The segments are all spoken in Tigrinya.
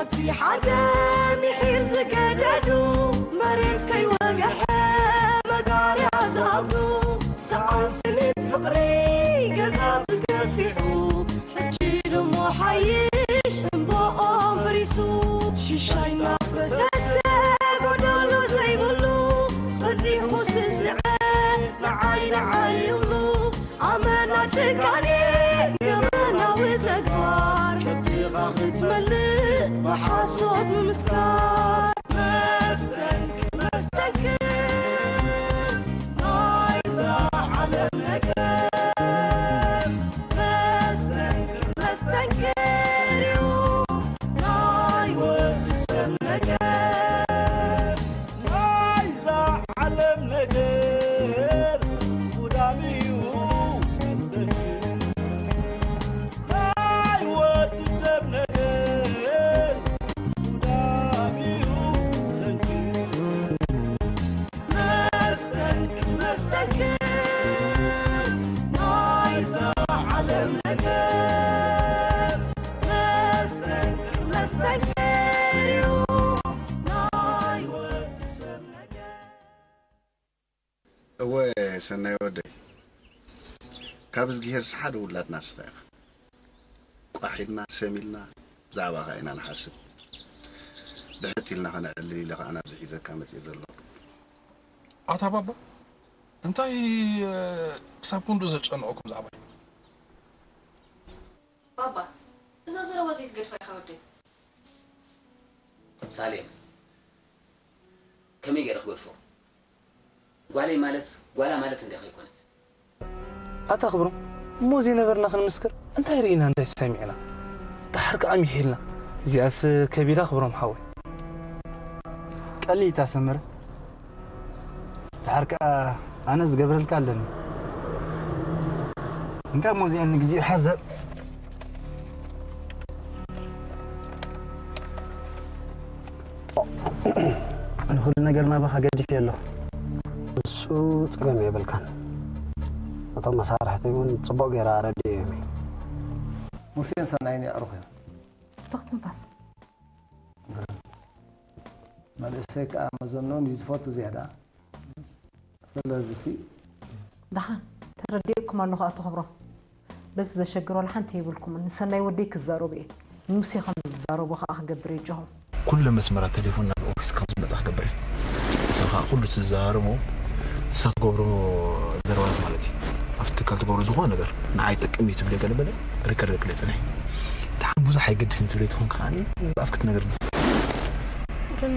እቲ ሓደ ምሒር ዝገደዱ፣ መሬት ከይወግሐ መጋርያ ዝኣብዱ፣ ሰዓን ስኒት ፍቕሪ ገዛ ብገፊሑ፣ ሕጂ ድሞ ሓይሽ እምባኦም ፈሪሱ። ሽሻይ እናፈሰሰ ጎደሎ ዘይብሉ፣ በዚሑ ስስዐ ንዓይ ንዓይ ይብሉ። ኣመና ጭካኔ ገበናዊ ተግባር፣ ከቢኻ ክትመልእ ብሓሶት ምምስካር። መስተንክር መስተንክር ናይዛ ዓለም ነገር፣ መስተንክር መስተንክር እዩ ናይ ወዲ ሰብ ነገር። ናይዛ ዓለም ነገር ጉዳም እዩ መስተንክር። ናይ ወዲ ሰብ ነገር ጉዳም እዩ መስተንክር። መስተንክር መስተንክር ናይዛ ዓለም ነገር፣ መስተንክር መስተንክር እዩ ናይ ወዲ ሰብ ነገር። እወ ሰናይ ወደይ፣ ካብ እዝግሄር ሰሓ ውላድና ንስኻ ኢኻ። ቋሕ ኢልና ሰም ኢልና ብዛዕባኻ ኢና ንሓስብ። ብሕት ኢልና ከነዕልል ኢለ ኸኣ ናብዚ ሒዘካ መጺኤ ዘለኹ። ኣታ ባባ፣ እንታይ ክሳብ ክንድኡ ዘጨነቐኩም ዛዕባይ? ባባ፣ እዛ ዘረባ ዘይትገድፋ ኢኻ ወደይ። ሳሌም፣ ከመይ ገይረ ክገድፎ? ጓለይ ማለት ጓላ ማለት እንድያ ከይኮነት። ኣታ ክብሮም፣ እሞ ዘይነበርና ክንምስክር እንታይ ርኢና እንታይ ሰሚዕና? ደሓር ከኣ ሚሒልና። እዚኣስ ከቢዳ ክብሮም ሓወይ። ቀሊል እታ ሰመረ። ደሓር ከኣ ኣነ ዝገብረልካ ኣለኒ። እንካ እሞ እዚኣን ንግዚኡ ሓዘ። ንኹሉ ነገር ናባኻ ገዲፈዮ ኣለኹ። ንሱ ጸገም የብልካን። እቶም መሳርሕተይ እውን ጽቡቕ ገይረ ኣረዲኤዮም እየ። ሙሴን ሰናይን የዕሩኽ እዮም። ብኽትንፋስ መንእሰይ ከኣ መዘኖም እዩ ዝፈቱ ዝያዳ። ስለዚ እቲ ደሓን ተረዲኤኩም ኣለኹ ኣቶ ክብሮም። በዚ ዘሸግር ዋላ ሓንቲ የብልኩምን። ንሰናይ ወደይ ክዛረቦ እየ። ንሙሴ ከም ዝዛረቦ ከኣ ክገብር እየ ጀሆም። ኩሉ መስመራት ቴሌፎን ናብ ኦፊስ ከም ዝመጻ ክገብር እየ። ንስኻ ከኣ ኩሉ ትዛረቦ ንሳ ትገብሮ ዘረባታት ማለት እዩ። ኣብቲ ትካል ትገብሮ ዝኾነ ነገር ንዓይ ይጠቅም እዩ ትብለዮ ገለ በለ ሪከርድ ኣቢለ ጽንሒ። ደሓን ብዙሕ ኣይገድስን ትብለዮ ተኾንኪ ከኣ ብኣፍ ክትነግርኒ። ግን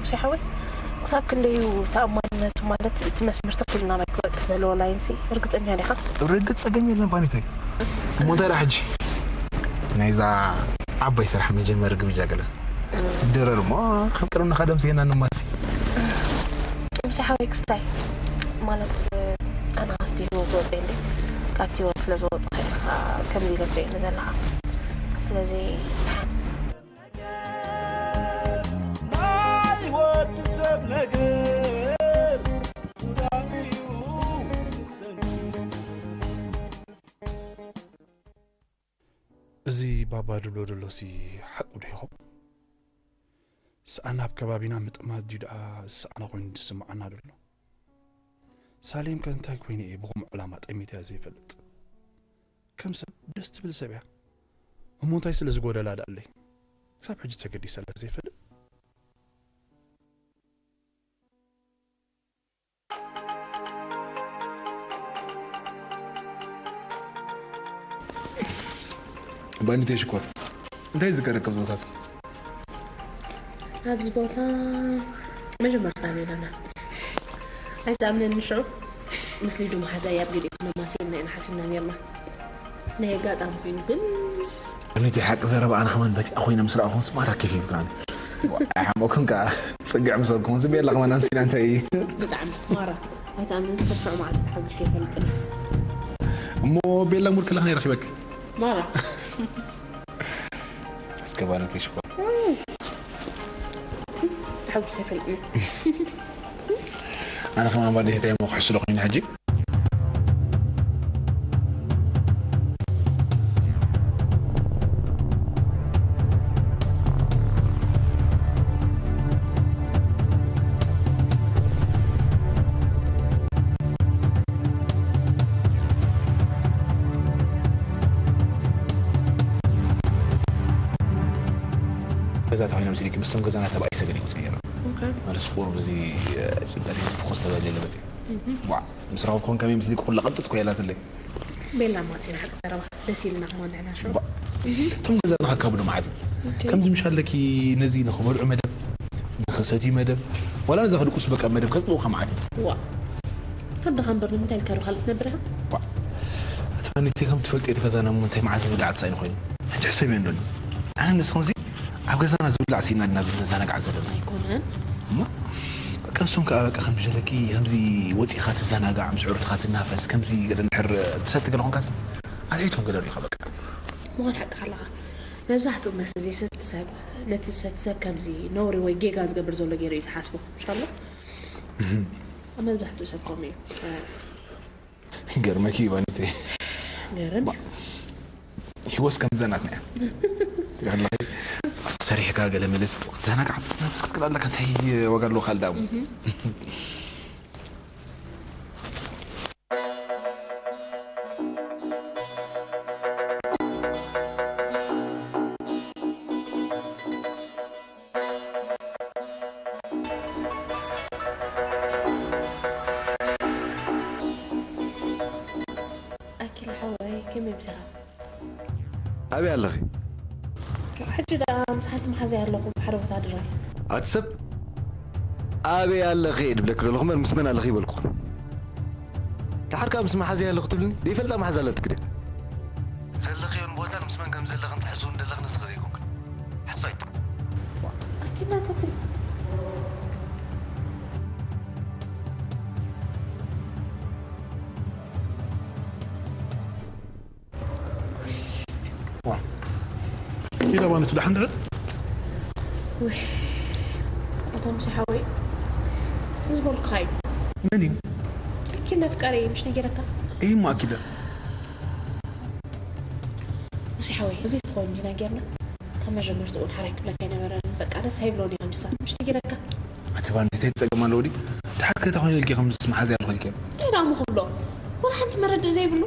ሙሴ ሓወይ ክሳብ ክንደይ እዩ ተኣማንነቱ? ማለት እቲ መስመር ትኽክል ናባይ ክበጽሕ ዘለዎ ላይንሲ ርግጸኛ ዲኻ? ርግጽ ጸገም የለን ባኒተይ። እሞ እንታይ ደኣ ሕጂ ናይዛ ዓባይ ስራሕ መጀመሪ ግብጃ ገለ ድረር እሞ ከም ቅድምና ከደምስየና ንማሲ። ሙሴ ሓወይ ክስታይ ማለት ኣነ ካብቲ ህይወት ወፅየ እንዴ ካብቲ ህይወት ስለ ዝወፅኻ ኢኻ ከምዚ ኢለ ትርእየኒ ዘለኻ። ስለዚ ናይ ወዲ ሰብ ነገር ጉዳም እዩ። እዚ ባባ ድብሎ ደሎሲ ሓቁ ዶ ይኸውን? ሰኣን ኣብ ከባቢና ምጥማት ድዩ ደኣ ዝሰኣነ ኮይኑ ዝስምዓና ደሎ? ሳሌም ከ እንታይ ኮይነ እየ ብኸምኡ ዕላማ ጠሚተያ ዘይፈልጥ? ከም ሰብ ደስ ትብል ሰብ እያ እሞ እንታይ ስለ ዝጎደላ ደኣለይ ክሳብ ሕጂ ተገዲሰላ ዘይፈልጥ? ባኒቴ ሽኮር እንታይ ዝገረከብ ቦታስ? ኣብዚ ቦታ መጀመርታ ሌለና ኣይትኣምነኒ ሽዑ ምስ ሊዱ መሓዛይ ኣብ ገዲኡ ክነማስየልና ኢና ሓሲብና ነርና። ናይ ኣጋጣሚ ኮይኑ ግን ባኒቴ ሓቂ ዘረባ ኣነ ከማን በቲኣ ኮይነ ምስ ረኣኹን ስማራ ኬፍ ይብካን ኣይሓመኩም ከዓ ፅግዕ ምስ በልኩም ዝም የላ ከማን ኣምሲላ እንታይ እዩ ብጣዕሚ ማራ ኣይትኣምነኒ ካብ ሽዑ መዓልቲ ተሓጒሰ ይፈልጥን እሞ ቤላ ሙድ ከለካ ነይ ረኪበክ ማራ እስከ ባኒቴ ሽኮር ተሓጒሰ ይፈልጥን ኣነ ከማን ባኒቴ እንታይ እሞ ክሕስዶ ኮይኑ ሕጂ ተባሂና ምስሊኪ ምስቶም ገዛና ተባኢሰ ገለ ይወፅእ ነይረ። ማለት ቁሩብ እዚ ጭንቀት እዚ ፍኹስ ተበለ ለበፂ ዋ ምስ ረኸብኩን ከመይ ምስሊኪ ኩላ ቅልጥጥ ኮይላትለይ። ቤላ ማሲና ሓቂ ዘረባ ደስ ኢልና ከማን ንሕና ሾ እቶም ገዛና ከካብዱ መዓት እዩ። ከምዚ ምሻለኪ ነዚ ንኽበልዑ መደብ ንኽሰትዩ መደብ ዋላ ነዛ ክድቁሱ በቃ መደብ ከፅብቑካ መዓት እዩ። ዋ ከብድኻ እምበር ንምንታይ ኢልካ ዶ ካልእ ትነብር ኢኻ? እቲ ማኒቴ ከም ትፈልጥ እቲ ገዛና እሞ እንታይ መዓት ዝብላዕ ትሳኢን ኮይኑ ሕጂ ሕሰብ እየ እንዶኒ ኣነ ንስኽንዚ ኣብ ገዛና ዝብላዕ ሲና ድና ብዝተዘናጋዕ ዘለና ኣይኮነን። እሞ በቃ ንሶም ከዓ በቃ ከም ሸለኪ ከምዚ ወፂኻ ትዘናጋዕ ምስ ዕሩትካ ትናፈስ ከምዚ ገለ እንድሕር ትሰቲ ገለ ኮንካስ ኣትሒቶም ገለ ሪኢኻ በቃ። ምዃን ሓቅኻ ኣለኻ። መብዛሕትኡ መስተ ዘይሰቲ ሰብ ነቲ ዝሰቲ ሰብ ከምዚ ነውሪ ወይ ጌጋ ዝገብር ዘሎ ገይሩ እዩ ዝሓስቦ። ምሻሎ መብዛሕትኡ ሰብ ከምኡ እዩ። ገርመኪ እዩ ባኒተይ። ገርም እዩ። ህይወት ከምዛ ናትና እያ። ትጋለኺ ሰሪሕካ ገለ መለስ ክትዘናጋዕ ክትናፍስ ክትክእል ኣለካ እንታይ ዋጋ ኣለዎ ካልእ ደኣ ኣኪለ ሓወይ ከመይ ምሳኻ? ኣበይ ኣለኺ? ሕጂ ደኣ ምስ ሓንቲ መሓዛይ ኣለኹ ብሓደ ቦታ ድራይ። ኣቲ ሰብ ኣበይ ኣለኺ እየ ድብለኪ ዘለኹ እምበር ምስ መን ኣለኺ ይበልኩኹም። ደሓር ከኣ ምስ መሓዛይ ኣለኹ ትብልኒ? ደይፈልጣ መሓዛ ኣለትኪ ድያ? ዘለኽዮን ቦታን ምስ መን ከም ዘለኽን ትሕስውን ዘለኽን እስኺ ዘይኮንክን። ሓሳይት። ኣኪናተቲ ኢላ ባነቱ ደሓን ድረ ውይ ኣታ ሙሴ ሓወይ ዝበልኩኻ እዩ። መን እዩ? ኣኪለ ኣፍቃሪ እዩ ምሽ ነጊረካ። እሞ ኣኪለ ሙሴ ሓወይ እዚ ትኸውን እንዲና ጌርና ካብ መጀመርትኡ እውን ሓራይ ክብለካ ኣይነበረን። በቃ ደስ ኣይብሎን እዩ ከምዚ ምሽ ነጊረካ። ኣቲ ባንዲተይ ትጸገም ኣለዎ ድዩ? ድሓር ከታ ኮይኑ ኢልኪ ከምዚ መሓዚ ኣለኹ ኢልኪ እንታይ ደኣ ምኽብሎ ወላ ሓንቲ መረድእ ዘይብሉ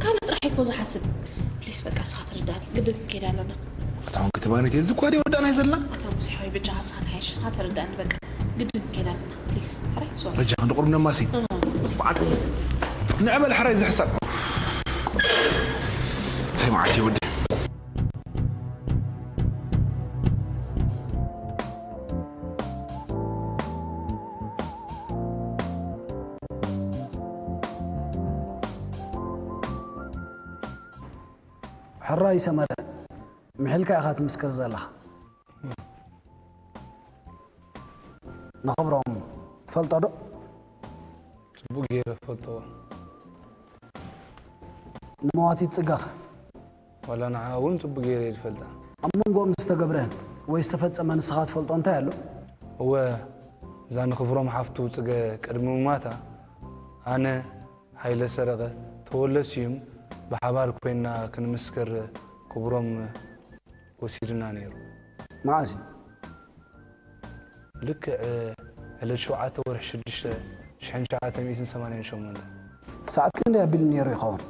ካልእ ጥራሕ እኮ ዝሓስብ ፕሊስ በቃ እስኻ ትርዳኒ ግድን ክንከይድ ኣለና። ኣታ ውን ክትባኒ እቲ እዚ እኳ ድዮ ወዳእና እዩ ዘለና ኣታ ሙሴ ሓወይ በጃኻ እስኻ ተሓይሽ እስኻ ተረዳእኒ በቃ ግድን ክንከይድ ኣለና ፕሊስ ሕራይ ሶሪ በጃ ክንዲ ቁርብ ነማሲ በዓት ንዕበል ሕራይ ዝሕሳብ እንታይ መዓት እዩ ወዲ ሕራይ ሰመረ ምሒልካ ኢኻ ትምስክር ዘለኻ። ንኽብሮም ትፈልጦ ዶ? ጽቡቕ ገይረ እፈልጦ። ንመዋቲት ጽገኸ? ዋላ ንዓኣ እውን ጽቡቕ ገይረ እየ ዝፈልጣ። ኣብ መንጎኦም ዝተገብረ ወይ ዝተፈጸመ ንስኻ ትፈልጦ እንታይ ኣሎ? እወ፣ እዛ ንኽብሮም ሓፍቱ ጽገ ቅድሚ ምማታ ኣነ፣ ሃይለ ሰረቐ፣ ተወለ ስዩም ብሓባር ኮይንና ክንምስክር ክብሮም ወሲዱና ነይሩ። መዓስ እዩ? ልክዕ ዕለት ሸውዓተ ወርሒ ሽዱሽተ ሽሕን ትሽዓተ ሚእትን ሰማንያን ሸሞንተ። ሰዓት ክንደይ ኣቢሉ ነይሩ ይኸውን?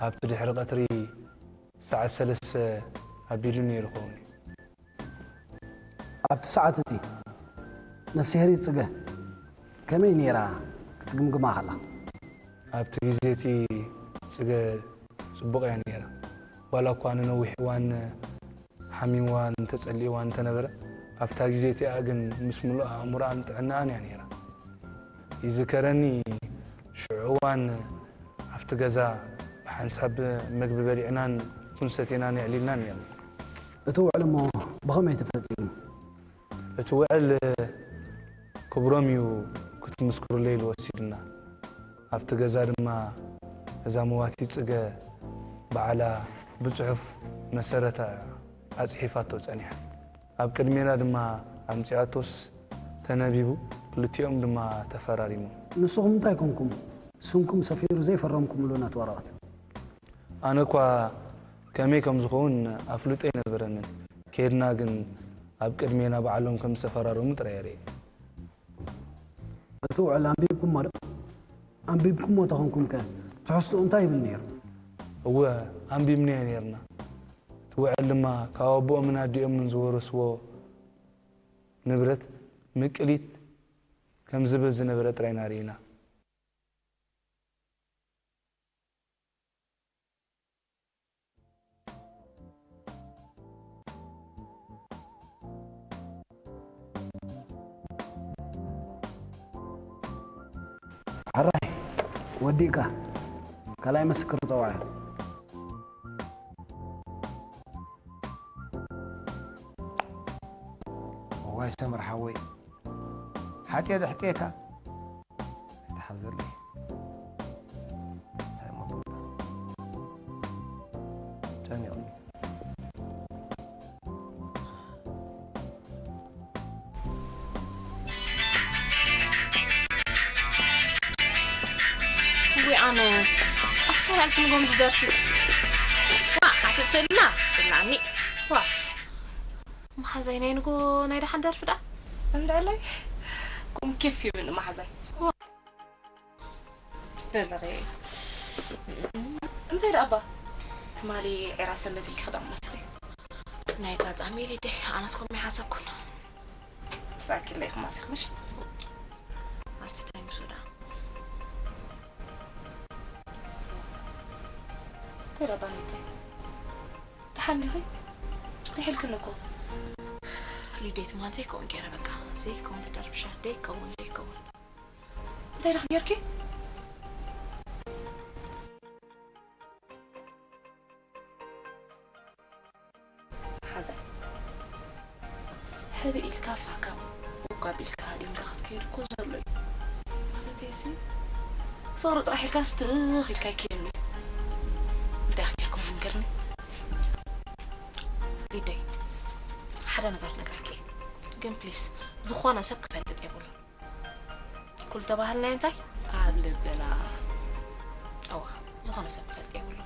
ኣብቲ ድሕሪ ቀትሪ ሰዓት ሰለስተ ኣቢሉ ነይሩ ይኸውን እዩ። ኣብቲ ሰዓት እቲ ነፍስሄሪት ጽገ ከመይ ነይራ ክትግምግማ ከላ? ኣብቲ ግዜ እቲ ጽገ ጽቡቕ እያ ነይራ። ዋላ እኳ ንነዊሕ እዋን ሓሚምዋን ተጸሊእዋን እንተነበረ፣ ኣብታ ግዜ እቲኣ ግን ምስ ምሉእ ኣእምሮኣን ጥዕናኣን እያ ነይራ። ይዝከረኒ ሽዑ እዋን ኣብቲ ገዛ ብሓንሳብ መግቢ በሊዕናን ቡን ሰቲናን የዕሊልናን ነይርና። እቲ ውዕል እሞ ብኸመይ ተፈጺሙ? እቲ ውዕል ክብሮም እዩ ክትምስክሩለይ ኢሉ ወሲዱና። ኣብቲ ገዛ ድማ እዛ መዋቲት ጽገ ባዕላ ብጽሑፍ መሰረታ ኣጽሒፋቶ ጸኒሓ። ኣብ ቅድሜና ድማ ኣምጺኣቶስ ተነቢቡ፣ ክልቲኦም ድማ ተፈራሪሞም። ንስኹም እንታይ ኮንኩም ስምኩም ሰፊሩ ዘይፈረምኩምሉ ነቲ ወረቐት? ኣነ እኳ ከመይ ከም ዝኸውን ኣፍልጦ ኣይነበረንን። ከይድና ግን ኣብ ቅድሜና ባዕሎም ከም ዝተፈራረሙ ጥራይ እየ ርእየ። እቲ ውዕል ኣንቢብኩሞ ዶ? ኣንቢብኩሞ ተኾንኩም ከ ትሕዝትኡ እንታይ ይብል ነይሩ? እወ ኣንቢብናዮ ነይርና። እቲ ውዕል ድማ ካብ ኣቦኦምን ኣዲኦምን ዝወረስዎ ንብረት ምቅሊት ከም ዝብል ዝነበረ ጥራይ ኢና ርኢና። ሕራይ ወዲእካ ካልኣይ ምስክር ጸውዐ። እዋይ ሰመር ሓወይ፣ ሓጥየ ዶ ኣሕጥየካ? ኣይትሓዘለይ። እንታይ እሞ ክብል? ጨኒቑኒ። ወይ ኣነ ኣክሳይ ኣልክንጎም ዝደርፊ ዋ ኣትጥፍእልና ጥላኒ ዋ መሓዛይ ናይ ንጎ ናይ ደሓን ደርፊ ደኣ እንድዕለይ ቁም ኪፍ ይብል መሓዛይ ደለኸ እንታይ ደኣ እባ ትማሊ ዒራ ሰንበት ኢልኪ ክዳን መሲኺ ናይ ኣጋጣሚ ሊደይ ኣነስ ከምኡ ይሓሰብኩን ክሳኪለ ኢኺ ማሲኽ ምሽ ኣንቲ እንታይ ምስ ወዳ እንታይ ደኣ እባ ሊደይ ደሓን ዲኺ ዘይሕልክኒ እኮ ሊደይ ትማል ዘይከውን ገይረ በቃ ዘይከውን ትደርብሻ ደይከውን ደይከውን እንታይ ኢልኪ ጌርኪ ሓዛ ሕቢ ኢልካ ፋካ ውቃብ ኢልካ ሃዲምካ ክትከይድ እኮ ዘሎ እዩ ማለተይሲ ፍቕሪ ጥራሕ ኢልካ ስትኽ ኢልካ ይክየኒ እንታይ ጌርኩም ንገርኒ ሊደይ ሓደ ነገር ነግረኪ ግን ፕሊስ ዝኾነ ሰብ ክፈልጥ የብሉ ኩሉ ተባህልናዮ እንታይ ኣብ ልብና እዋ ዝኾነ ሰብ ክፈልጥ የብሉ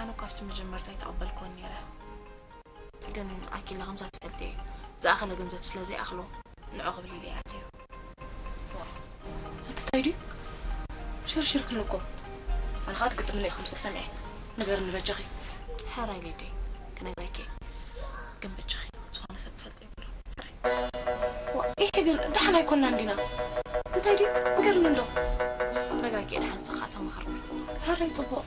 ኣነ ካብቲ መጀመርታ ይተቐበልኮን ነይረ ግን ኣኪላ ከምዛ ትፈልጥ እየ ዝኣኸለ ገንዘብ ስለ ዘይኣኽሎ ንዑ ክብል ኢለ እየ ኣትዮ እቲ እንታይ ድዩ ሽርሽር ክልኮ ኣነ ከዓ ትግጥምለ ኢኹም ሰሚዐ ንገርኒ በጃኺ ሓራይ ሊደይ ክነግረኪ ግን በጃኺ ዝኾነ ሰብ ክፈልጥ ይብሎ ይሄ ግን ደሓን ኣይኮና እንዲና እንታይ ድዩ ንገርኒ እንዶ ነግራኪ ደሓን ስኻ ተማኸርኒ ሓራይ ፅቡቕ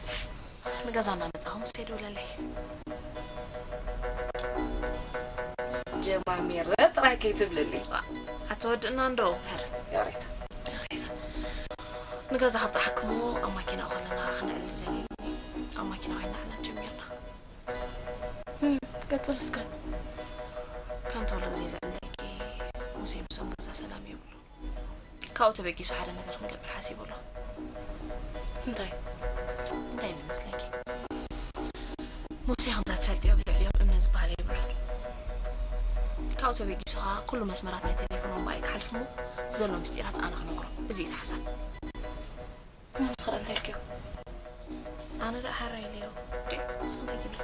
ንገዛ እናመፃኹም ሴ ደውለለይ ጀማሚረ ጥራይ ከይትብልኒ ኣተወድእና እንዶ ሬታ ንገዛ ካብ ፀሓክሞ ኣብ ማኪና ከለና ክነዕልለኒ ኣብ ማኪና ከይናዕላ ጀሚርና ቀፅል እስከ ከምቲ ኩሉ ግዜ ዘዕለኪ ሙሴ ምሶም ገዛ ሰላም የብሉ ካብኡ ተበጊሱ ሓደ ነገር ክንገብር ሓሲቡ ኣሎ እንታይ እንታይ ይመስለኪ ሙሴ ከምዛ ትፈልጥዮ ብልዕሊኦም እምነ ዝበሃል የብሉን ካብኡ ተበጊሱ ከዓ ኩሉ መስመራት ናይ ቴሌፎን ኣምባይ ክሓልፍሞ ዘሎ ምስጢራት ኣነ ክነግሮ እዚ እዩ ተሓሳብ ንስኺ ደኣ እንታይ ኢልክዮ ኣነ ደኣ ሓራይ ኢለዮ ንስኺ እንታይ ትብሊ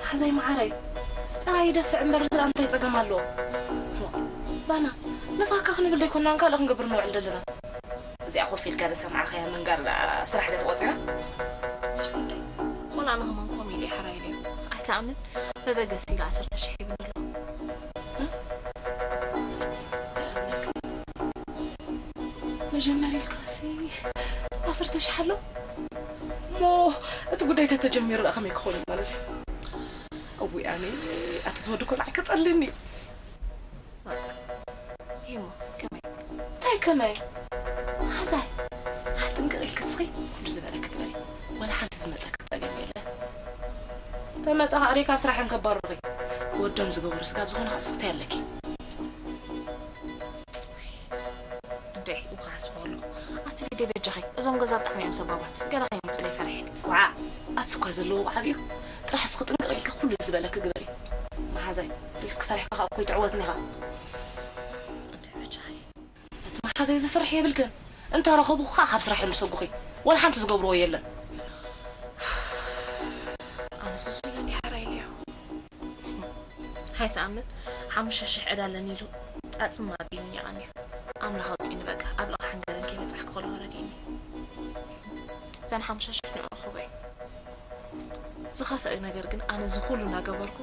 ሓዛይ መዓረይ ጥራይ ይደፍዕ እምበር ዝኣ እንታይ ፀገም ኣለዎ ባና ንፋካ ክንብል ዘይኮናን ካልእ ክንገብር ንውዕል ዘለና እዚኣ ኮፍ ኢልካ ደሰማዕኸያ ምንጋር ስራሕ ደ ተቆፂራ ወላ ኣነ ከማን ኮም ኢለ ሓራይ ኢለ ኣይትኣምን በበገስ ኢሉ ዓሰርተ ሽሕ ሂብኒ ኣሎ መጀመሪ ኢልካሲ ዓሰርተ ሽሕ ኣሎ እሞ እቲ ጉዳይ ተተጀሚሩ ደኣ ከመይ ክኸውን ማለት እዩ እዊ ኣነ ኣቲ ዝወዲ ኮ ንዓይ ከጸልኒ እዩ እሞ ከመይ እንታይ ከመይ ሓዛይ ኣሕጥንቅቕ ኢልኪ እስኺ ኩሉ ዝበለኪ ግበሪ ወላ ሓንቲ ዝመጸኪ ጸገም የለን ተመጻ ከዕሪ ካብ ስራሕ እዮም ከባሩኺ ወዶም ዝገበሩ ስጋብ ዝኾነ ከስኽቲ ኣለኪ እንዴ እኳ ሓስቦ ኣለኹ ኣቲ ሊደ በጃኺ እዞም ገዛ ብጣዕሚ እዮም ሰባባት ገለ ከይምፅለይ ፈሪሐ ዋዓ ኣቲ እኳ ዘለዎ ዓብዩ ጥራሕ እስኺ ጥንቅቕ ኢልኪ ኩሉ ዝበለኪ ግበሪ መሓዛ መሓዛይ። ሪስክ ፈሪሕካ ካብ እኮ ይትዕወትኒ ኢኻ። እቲ መሓዛይ ዝፍርሕ የብልክን። እንተረኸቡኻ ካብ ስራሕ እዮም ዝሰጉኺ። ወላ ሓንቲ ዝገብርዎ የለን። ኣነ ስሱ ኢለ እንዲ ሓራይ ኢለዮ። ሃይትኣምን ሓሙሽተ ሽሕ ዕዳ ኣለኒ ኢሉ ኣጽም ኣቢልኒ ይቐንዩ። ኣምላኽ ኣውጺኒ በቃ። ኣብ ልቓ ሓንገረን ከይበጻሕኩ ከለኹ ረዲእኒ። እዘን ሓሙሽተ ሽሕ ንዑ ክበይ። ዝኸፍአ ነገር ግን ኣነ እዚ ኩሉ እናገበርኩ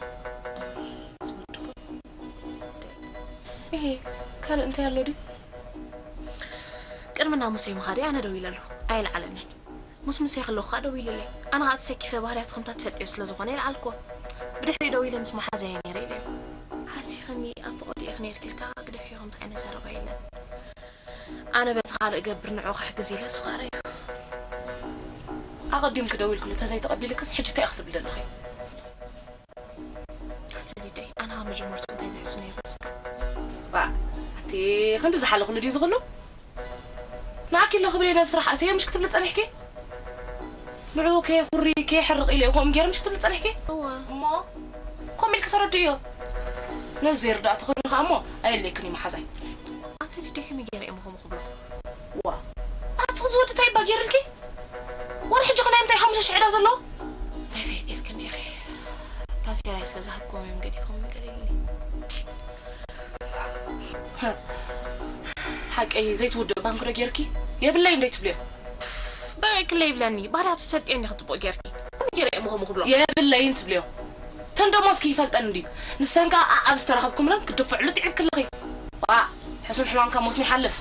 ዝወድኩ። እሄ፣ ካልእ እንታይ ኣሎ ድዩ? ቅድሚ ናብ ሙሴ ምኻደይ ኣነ ደው ኢለሉ። ኣይልዓለንን። ምስ ሙሴ ከለኹ ከኣ ደው ኢሉለይ። ኣነ ከኣ ተሰኪፈ ባህርያቱ ከምታ ትፈልጥዮ ስለ ዝኾነ ይልዓልክዎ። ብድሕሪኡ ደው ኢለ ምስ መሓዛየ ነይረ ኢለዮ። ሃሲኽኒ፣ ኣብ ፍቕሪ ኢኺ ነይርኪ ኢልካ ግደፍዮ ከምቲ ዓይነት ዘረባ የለን። ኣነ በቲ ካልእ ገብር ንዑ ክሕግዝ ኢለ እሱ ከኣ ረዩ። ኣቐዲምኪ ደው ኢልክሉ ተዘይተቐቢልክስ ሕጂ እንታይ ኢኺ ትብሊ ዘለኺ? ኣቲ ሊደይ፣ ኣነ ካብ መጀመርቱ እንታይ ዝሕሱ ነይሩ መስካ? ባ፣ ኣቲ ክንዲ ዝሓለኹሉ ድዩ ዝኽሉ? ንኣኪሎ ክብል እየ ናብ ስራሕ ኣትየ ምሽ ክትብሊ ጸኒሕኪ? ንዑ ከየኹሪ ከየሕርቕ ኢለ እየ ከምኡ ገይረ ምሽ ክትብሊ ጸኒሕኪ? እወ። እሞ ከምኡ ኢልኪ ተረድእዮ። ነዚ ዘይርዳእ ተኾይኑ ከኣ እሞ ኣየድልየክን እዩ መሓዛይ። ኣቲ ሊደይ ከመይ ገይረ እየ ምኹም ክብሎ? ዋ፣ ኣቲ እዚ ወዲ እንታይ እባ ገይርልኪ? ወርሒ ሕጂ ከ ናይ ምንታይ ሓሙሽተ ሽሕ ዕዳ ዘለዎ? እንታይ ፈይጥ ኢልክኒ ኢኺ? እታ ሴራይ ስለ ዝሃብክዎም እዮም ገዲፎም ገለ ኢልኒ። ሓቀይ ዘይትውድእ ባንክ ዶ ጌርኪ? የብለይን ዶ ይትብልዮ? በቃ ክለ ይብለኒ። ባህርያቱ ትፈልጥዮ እንዲኺ ጽቡቕ ጌርኪ። ከመይ ገይረ እየ ምኹም ክብሎ? የብለይን ትብልዮ። ተን ደሞዝኪ ይፈልጠን እንድዩ። ንሰን ከኣ ኣብ ዝተረኸብኩምለን ክትድፍዕሉ ትዒብኪ ኣለኺ። ዋ፣ ሕሱም ሕማም ካብ ሞት ይሓልፍ።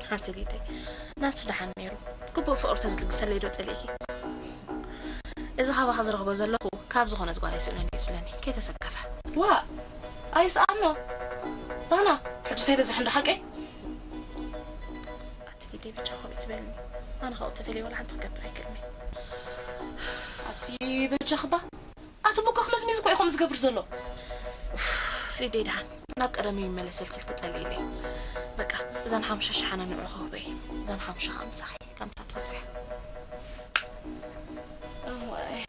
ሓንቲ ሊደይ ናቱ ደሓን ነይሩ። ግቡእ ፍቕሪ ተዝልግሰለይ ዶ ጸሊእኪ? እዚ ካባኻ ዝረኽቦ ዘለኹ ካብ ዝኾነት ጓል ኣይስእኖን እዩ ዝብለኒ። ከይተሰከፈ። ዋ፣ ኣይስኣኖ። ባና፣ ሕዱስ ኣይበዝሕ እንዶ ሓቀይ? ኣቲ ሊደይ ብቻ ከምኡ ትበልኒ። ኣነ ካብኡ ተፈልየ ዋላ ሓንቲ ክገብር ኣይክእልን እየ። ኣቲ በጃኺ ባ፣ ኣቲ ቡኮ ክመዝሚዝ እኮ እዩ ከምኡ ዝገብር ዘሎ። ኡፍ፣ ሊደይ ደሓን ናብ ቀደም ይመለሰልኪ ተጸልይለይ። በቃ፣ እዘን ሓሙሽተ ሽሕ ኣነ ንዑ ክህቦ እየ። እዘን ሓሙሽተ ከዓ ምሳኺ፣ ከምታ ትፈትውያ። እዋይ፣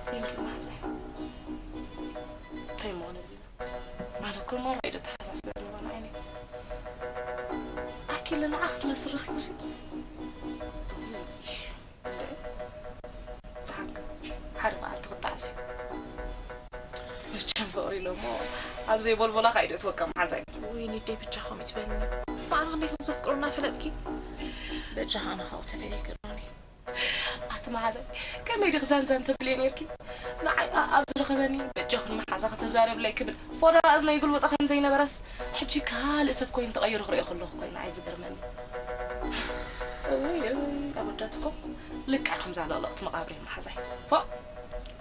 ቴንኪ መሓዛይ። እንታይ ምኾነ ኣነ እኮ ማራ እዩ ደተሓሳስበኒ ባና ዓይነይ። ኣኪለ ንዓ ክትመስል ረኺቡሲ። እሽ፣ እንደ ብሓቂ ሓደ በዓል ትቕጣዕሲ። መቸም ፍቕሪ ኢሎሞ ኣብ ዘይቦልቦላ ካይደ ትወቀ መሓዛይ። ውይ ኒደይ ብቻ ከምኡ ትበልኒ። ባዕልኽ እንደ ከም ዘፍቅሮ እናፈለጥኪ። በጃኻ ኣነ ካብኡ ተፈልየ ክእሎኒ። ኣቲ መሓዛይ፣ ከመይ ዲኺ ዛንዛን ተብልየ ነይርኪ? ንዓይ ኣብ ዝረኸበኒ በጃኽን መሓዛኺ ተዛረብለይ ክብል ፎደራ እዝነይ ይግልብጦ ከም ዘይነበረስ፣ ሕጂ ካልእ ሰብ ኮይኑ ተቐይሩ ክርእዮ ከለኹ እኮ እዩ ንዓይ ዝገርመኒ። እውይ፣ እውይ፣ ኣወዳት እኮ ልክዕ ከምዛ ለቕለቕቲ መቓብር እዮም መሓዛይ። ፎእ!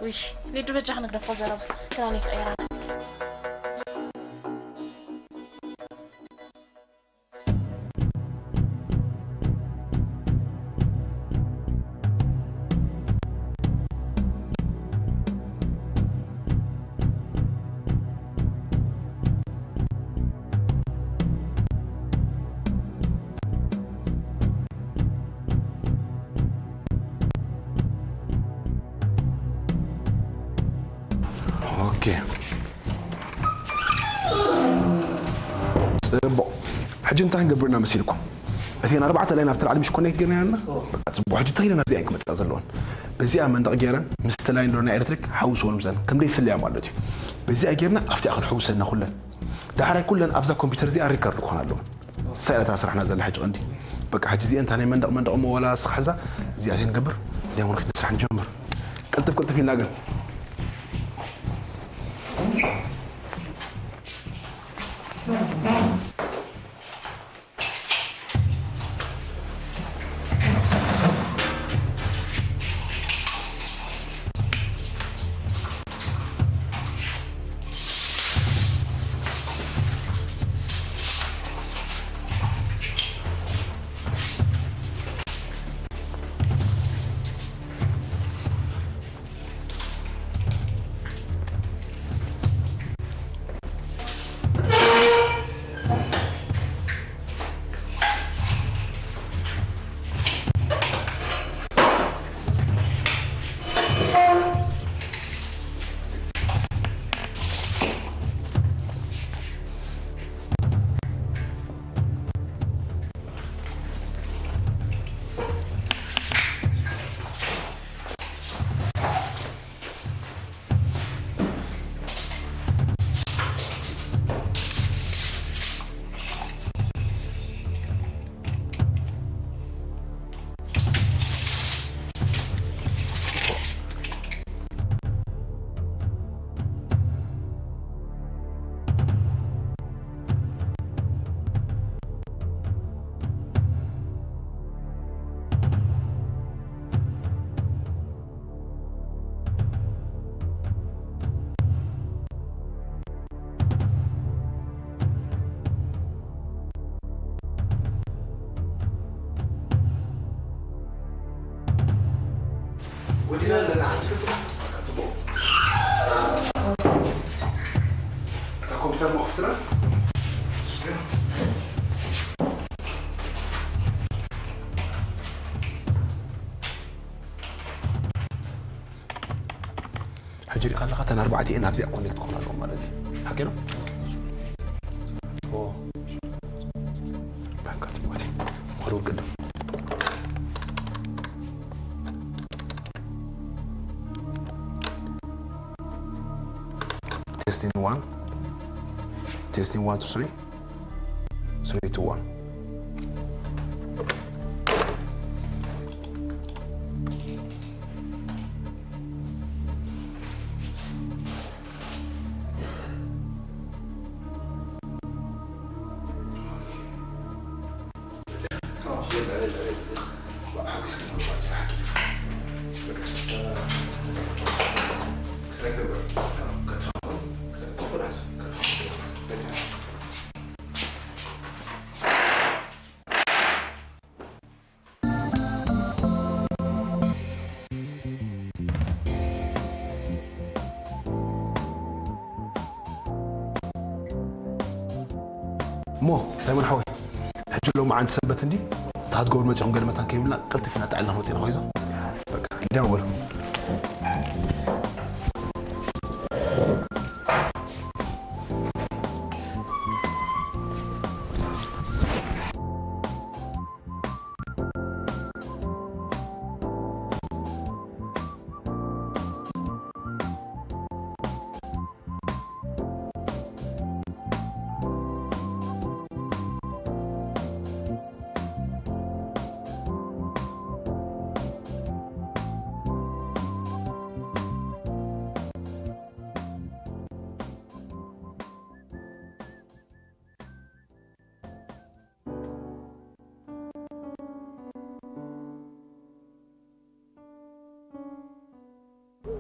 ውይ፣ ሊዱ በጃኺ ንግደፎ ዘረባ፣ ክዳን ይቀይራ። ኦኬ። ጽቡቕ። ሕጂ እንታይ ክንገብር ኢና መሲልኩም? እተን ኣርባዕተ ላይን ኣብቲ ላዕሊ ምሽ ኮኔክት ጌርና ኣለና? በቃ ጽቡቕ። ሕጂ እንታይ ኢለን ኣብዚኣ እየን ክመጻ ዘለወን? በዚኣ መንደቕ ጌረን ምስቲ ላይን ዶ ናይ ኤሌክትሪክ ሓውስወን ምስዘን። ከም ደይስልያ ማለት እዩ። በዚኣ ጌርና ኣብቲኣ ክንሕውሰን ኩለን። ዳሕራይ ኩለን ኣብዛ ኮምፒውተር እዚኣ ሪከርድ ክኾና ኣለወን። እሳ ኢላ እታ ስራሕና ዘላ ሕጂ ቀንዲ። በቃ ሕጂ እዚኣ እንታይ ናይ መንደቕ መንደቕ እሞ ዋላ ስኻ ሕዛ እዚኣ ዘይንገብር። ደሞ ንኺድ ስራሕ ንጀምር። ቅልጥፍ ቅልጥፍ ኢልና ግን። ወዲና ኣለና። ጽቡቕ። እታ ኮምፒውተር መኽፍትና። ሕጂ ሪኢኻ ኣለኻ፣ እተን ኣርባዕተ እየን ኣብዚኣ ኮኔክት ክኾና ኣለዎ ማለት እዩ። ሓቂ ነው? ኦ። በቃ፣ ጽቡቕ። ምኽሪ ውግድ። Testing one. Testing one, two, three. Three, two, one. እሞ ሳይሞን ሓወይ፣ ሕጂ ሎሚ ዓንቲ ሰንበት እንዲ፣ እታ ክትገብሩ መጺኹም ገለ መታን ከይብልና ቅልጥፍ ኢና ጣዕልና ወጺና ኮይዞ። በቃ እንዲያው በሉ።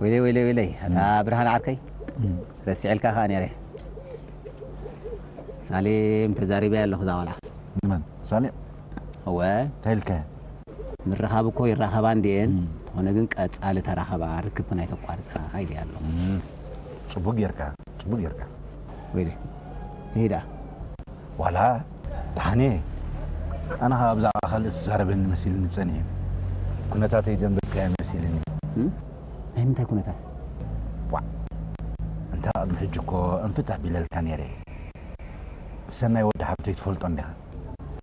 ወይለይ፣ ወይለይ፣ ወይለይ፣ ኣታ እም። ብርሃን ዓርከይ፣ እም። ረሲዐልካ ከኣ ነይረ። ሳሌም ተዛሪበያ ኣለኹ እዛ ቆልዓ። መን? ሳሌም? እወ። እንታይ ኢልካ? ምርኻብ እኮ ይራኸባ እንድየን፣ እም። እንተኾነ ግን ቀጻሊ ተራኸባ፣ ርክብክን ኣይተቋርጻ ኢለያ ኣለኹ። እም። ጽቡቅ ጌርካ፣ ጽቡቅ ጌርካ። ወይለይ፣ ንሂዳ። ዋላ ደሓን እየ። ኣነ ኸኣ ብዛዕባ ካልእ ትዛረበኒ መሲሉኒ ጸኒሑ። ኩነታተይ ዘንበብካዮ መሲሉኒ። እም? ናይ ምንታይ ኩነታት? ዋዕ! እንታ ቅድሚ ሕጂ እኮ እንፍት ኣቢለልካ ነይረ። ሰናይ ወዲ ሓብተይ ትፈልጦ እንዲኻ።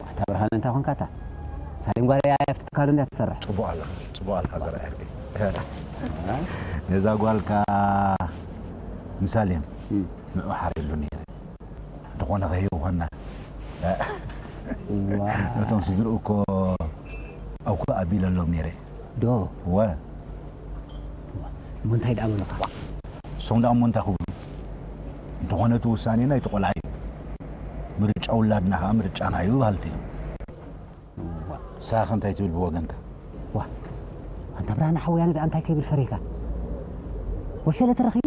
ኣታ ብርሃነ፣ እንታይ ኾንካ ኣታ? ሳሌም ጓለይ እያ ኣብቲ ትካሉ እንድያ ትሰርሕ። ጽቡቕ ኣለኻ፣ ጽቡቕ ኣለኻ ዘርኣይ ዓርከይ። ነዛ ጓልካ ንሳሌም እም። ንዑ ሓርየሉ ነይረ። እንተኾነ ከይኾና። እዋ። ነቶም ስድርኡ እኮ ኣብ ኩሉ ኣቢለሎም ነይረ። ዶ? እወ። እሞ እንታይ ደኣ በሉኻ? እሶም ደኣ እሞ እንታይ ክብሉ? እንተኾነ እቲ ውሳኔ ናይቲ ቆልዓ እዩ። ምርጫ ውላድና ኸኣ ምርጫና እዩ በሃልቲ እዮም። እዋ። ንስኻ እንታይ ትብል ብወገንካ? ዋ፣ ኣንታ ብርሃነ ሓወይ፣ ኣነ ደኣ እንታይ ከይብል ፈሪህካ? ወሸለ ተረኺቡ?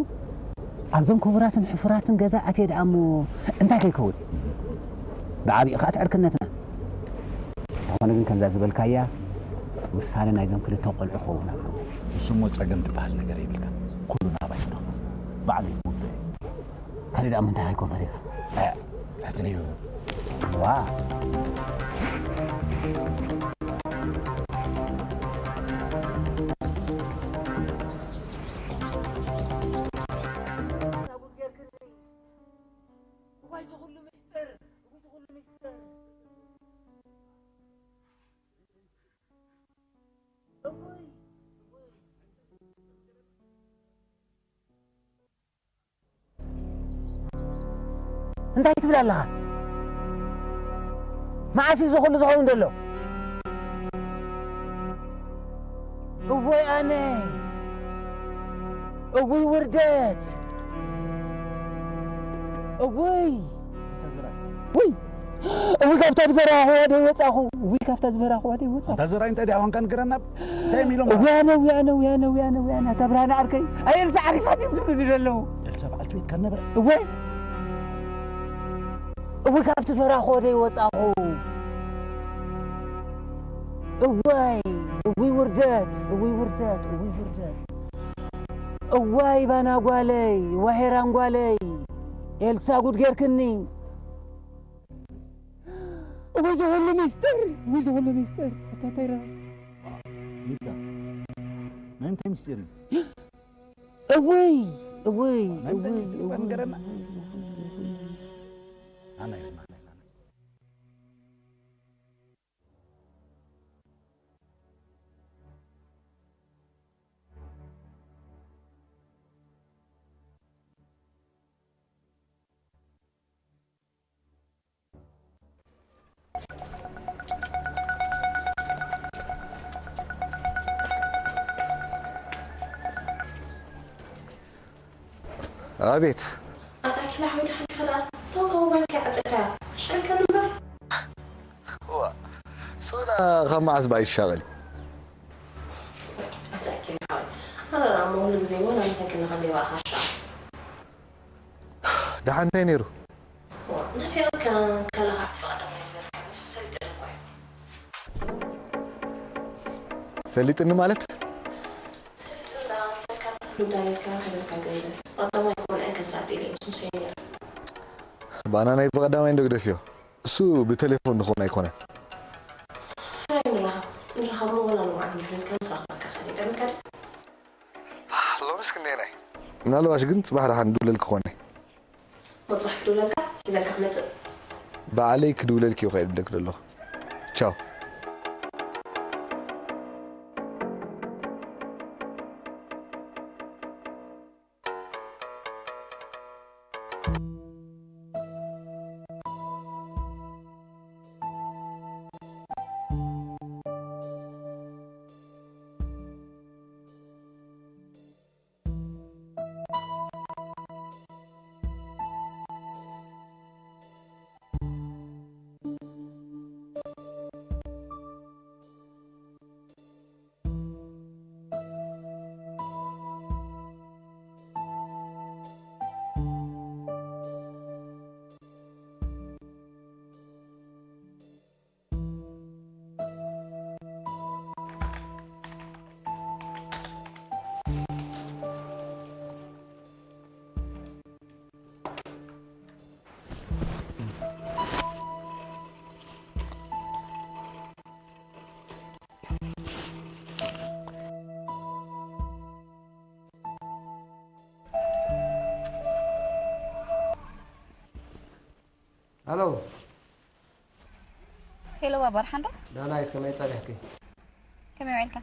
ኣብዞም ክቡራትን ሕፉራትን ገዛ ኣትየ ደኣ እሞ እንታይ ከይከውን? ብዓቢኡ ከኣ እቲ ዕርክነትና። እንተኾነ ግን ከምዛ ዝበልካያ ውሳነ ናይዞም ክልተ ቆልዑ ክኸውን ኣለዎ። ንሱ እሞ ጸገም ዝበሃል ነገር የብልካን። ኩሉ ናባይ ይረኽቦ። ባዕለይ ክውድኦ እየ። ካልእ ደኣ ምንታይ ከይኮን ፈሪኻ? እ፣ ሕትንዩ። ዋ። እንታይ ትብል ኣለኻ? መዓስ እዩ እዚ ኩሉ ዝኸውን ዘሎ? እወይ ኣነ! እውይ ውርደት! እውይ! ውይ! እውይ ካብታ ዝበራኹዋ ደይ ወጻኹ! እውይ ካብታ ዝበራኹዋ ደይ ወጻኹ! ኣንታ ዘርኣይ እንታይ ደኣ ኾንካ ንገረና? እንታይ እዮም ኢሎም? እውይ ኣነ፣ እውይ ኣነ፣ እውይ ኣነ፣ እውይ ኣነ፣ እውይ ኣነ፣ ኣታ ብርሃነ ዓርከይ! ኣይ ኤልሳ ዓሪፋ ድዮም ዝብሉኒ ዘለዉ? ኤልሳ በዓልቲ ቤትካ ነበረ? እወ! እውይ ካብቲ ፈራኾ ደይ ወጻኹ! እወይ! እውይ ውርደት፣ እውይ ውርደት፣ እውይ ውርደት። እዋይ ባና ጓለይ፣ ዋሄራን ጓለይ፣ ኤልሳ ጉድ ጌርክኒ። እውይ ዝኹሉ ሚስጥር፣ እውይ ዝኹሉ ሚስጥር። ኣታ እንታይ ረኣ? ይታ። ናይ እንታይ ሚስጥር እዩ? እውይ፣ እውይ፣ ናይ እንታይ እውይ፣ ሚስጥር እኳ እውይ፣ ንገረና። እውይ፣ እውይ፣ እውይ። ኣና ይርማ፣ ኣና ይርማ። ኣቤት። ኣታ ኪላ ሓወይ፣ ደሓን ዲኻ ደኣ? ተው፣ ተው፣ ባልካ ዓጺኻ። ኣሻልካ ንበር። እዋ፣ ስቕ ደኣ ካብ መዓስ ብኣ ይሻቐል? ኣታ ኪላ ሓወይ፣ ኣነ ደኣ እሞ ኩሉ ግዜ ወላ ምሳይ ክንኸል ይባእኻ ሻ። ደሓን እንታይ ነይሩ? ዋ፣ ናፊቐካ ከለኻ እቲ ቀዳማይ ዝበልካ ምስ ሰሊጥኒ እኮ እዩ። ሰሊጥኒ ማለት? ሰሊጥኒ ደኣ ዝበልካ ንዳይካ ክህበካ ገንዘብ። ቀዳማይ ክኾን እየ ከሳጥ ኢለ ምስ ሙሴ ነይረ። ባና ናይ ብቐዳማይ እንዶ ግደፍዮ። እሱ ብቴሌፎን ንኸውን ኣይኮነን። ሃይ ንራኸብ፣ ንራኸብ እሞ ወላ ሎምዓንቲ ድሕሪትካ ንራኸበካ ከሊጠ ምከድ። ሎምስ ክንደየናይ? ምናልባሽ ግን ጽባሕ ደሓን ድውለል ክኾነይ። መጽባሕ ክድውለልካ ሒዘልካ ክመጽእ። ባዕለይ ክድውለልኪ እዩ ከይድለክ ዘለኹ። ቻው። ሄሎ። ሄሎ ባባ፣ ደሓን ዶ? ዳናይት፣ ከመይ ጸኒሕኪ? ከመይ ውዒልካ?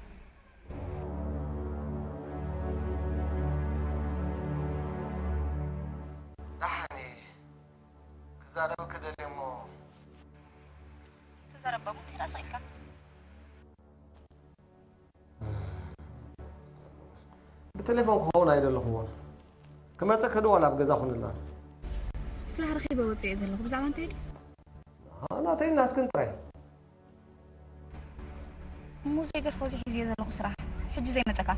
ደሓን እየ። ክዛረበኪ ደልየ እሞ። ተዛረብ ባባ፣ እንታይ ደኣ ስቕ ኢልካ? ብቴሌፎን ክኸውን ኣይደለኹዎን። ክመጸኪ ዶ ዋላ ኣብ ገዛ ኩንላ? ስራሕ ረኺበ ወጺኤ ዘለኹ። ብዛዕባ እንታይ ድዩ? አ፣ ናተይን ናትክን ጥራይ። እሞ ዘይገድፎ እዚ ሒዘዮ ዘለኹ ስራሕ፣ ሕጂ ዘይመጸካ?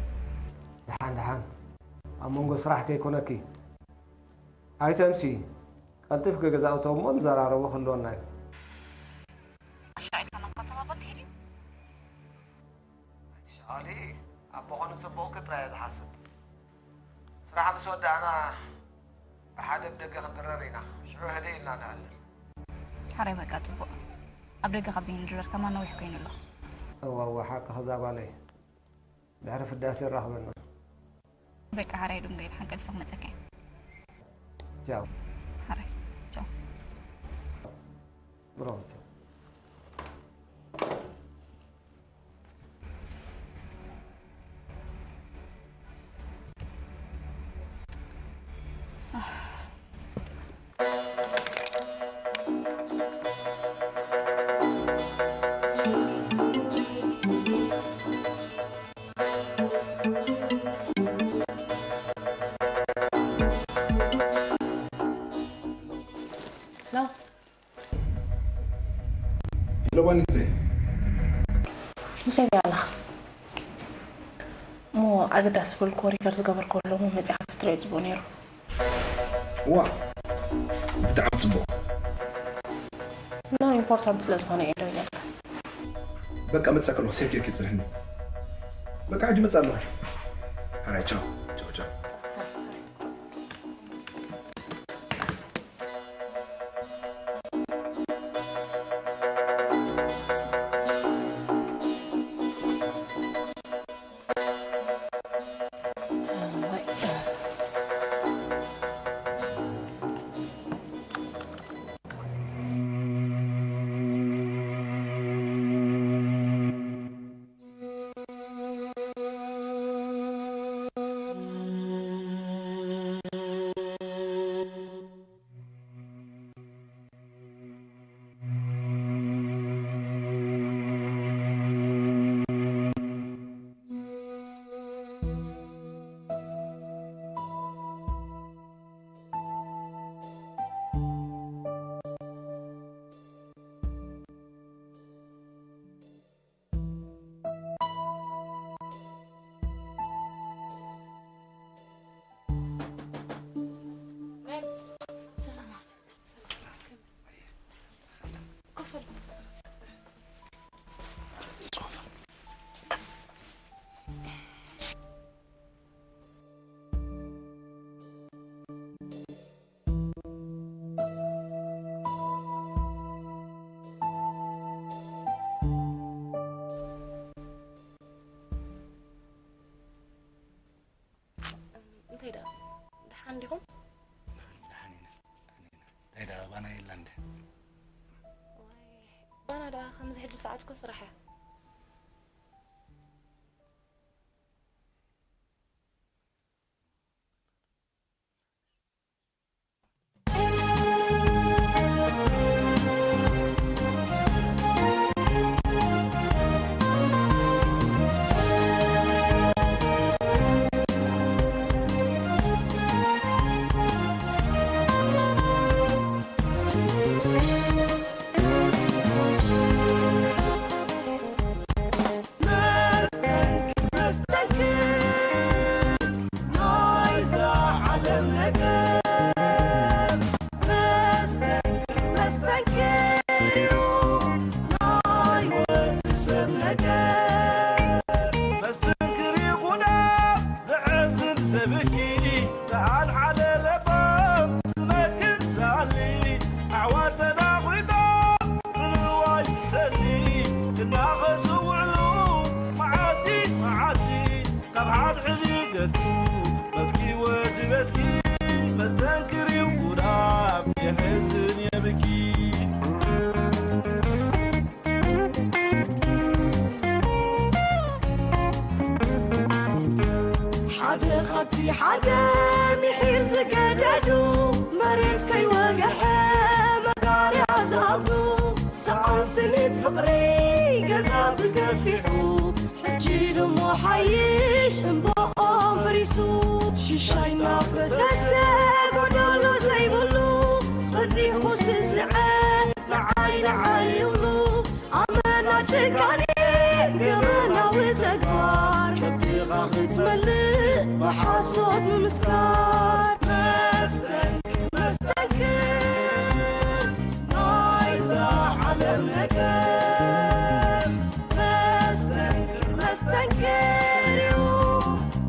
ደሓን፣ ደሓን። ኣብ መንጎ ስራሕ ከይኮነኪ። ኣይተምሲ፣ ቀልጢፍኪ ገዛ እቶ እሞ ንዘራረቦ ክህልወና እዩ። ኣሻቒልካ ናትካ ተባባ እንታይ ድዩ? ኣይትሻቐሊ፣ ኣቦ ኾኑ ጽቡቕኪ ጥራይ እየ ዝሓስብ። ስራሕ ምስ ወዳእና ብሓደ ብደገ ክንድረር ኢና። ሽዑ ህድእ ኢልና ንዕልል። ሓራይ በቃ ጽቡቕ። ኣብ ደገ ካብ ዘይንድረር ከማን ነዊሕ ኮይኑ ኣሎ። እዋ፣ እዋ፣ ሓቅኺ እዛ ጓለይ። ድሕሪ ፍዳሴ ይራኽበና። በቃ ሓራይ ዱም ገይድ ሓንቀጽ ፈክ መጸከ። ቻው። ሓራይ። ቻው። ብራቮ፣ ቻው። ሄሎ። ሄሎ፣ ባኒተይ። ሙሴ፣ ከመይ ኣለኻ? እሞ ኣገዳሲ ዝበልክዎ ሪከርድ ዝገበርክዎ ኣሎ እሞ መጺኻ ክትርእዮ ጽቡቕ ነይሩ። ዋ፣ ብጣዕሚ ጽቡቕ። ኖ፣ ኢምፖርታንት ስለ ዝኾነ እየ ደው ኢለልካ። በቃ፣ መጸ ከለኹ ሴቭ ጌርኪ ጽንሕኒ። በቃ ሕጂ መጽእ ኣለኹ። ሕራይ ቻው። ቻው ቻው። እንታይ ደኣ? ደሓን ዲኹም? ደሓን ኢና፣ ደሓን ኢና። እንታይ ደኣ፣ ባና የላ እንደ? ዋይ፣ ባና ደኣ ከምዚ ሕጂ ሰዓት እኮ ስራሕ እያ። መስተንክር፣ መስተንክር ናይዛ ዓለም ነገር። መስተንክር፣ መስተንክር እዩ ናይ ወዲ ሰብ ነገር። መስተንክር እዩ ጉዳም ዘሕዝን ዘብኪ፣ ዝሓልሓለ ለባም ዝመክር ዝኣሊ፣ ኣሕዋት ተዳኺጦም ብንዋይ ዝሰሊ፣ ክናኸሱ ውዕሉ መዓልቲ መዓልቲ፣ ካብ ሓድሕድ ይገድፉ በትኪ ወዲ በትኪ፣ መስተንክር እዩ ጉዳም የሕዝን የብኪ። ሓደ ካብቲ ሓደ ምሒር ዝገደዱ፣ መሬት ከይወግሐ መጋርያ ዝኣብዱ፣ ሰኣን ስኒት ፍቕሪ ገዛ ብገፊሑ፣ ሕጂ ድሞ ሓይሽ እምባኦም ፈሪሱ። ሽሻይ እናፈሰሰ ጎደሎ ዘይብሉ፣ በዚሑ ስስዐ ንዓይ ንዓይ ይብሉ። ኣመና ጭካኔ ገበናዊ ተግባር፣ ከብድኻ ክትመልእ ብሓሶት ምምስካር። መስተንክር፣ መስተንክር ናይዛ ዓለም ነገር። መስተንክር፣ መስተንክር እዩ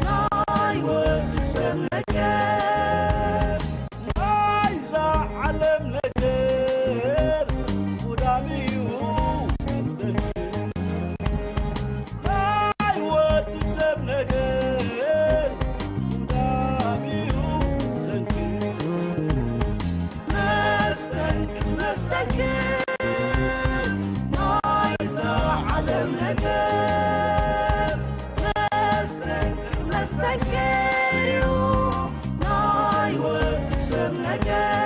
ናይ ወዲ ሰብ ነገር። ናይዛ ዓለም ነገር ጉዳም እዩ መስተንክር። ናይ ወዲ ሰብ ነገር ጉዳም እዩ መስተንክር። መስተንክር፣ መስተንክር ናይዛ ዓለም ነገር። መስተንክር፣ መስተንክር እዩ ናይ ወዲ ሰብ ነገር።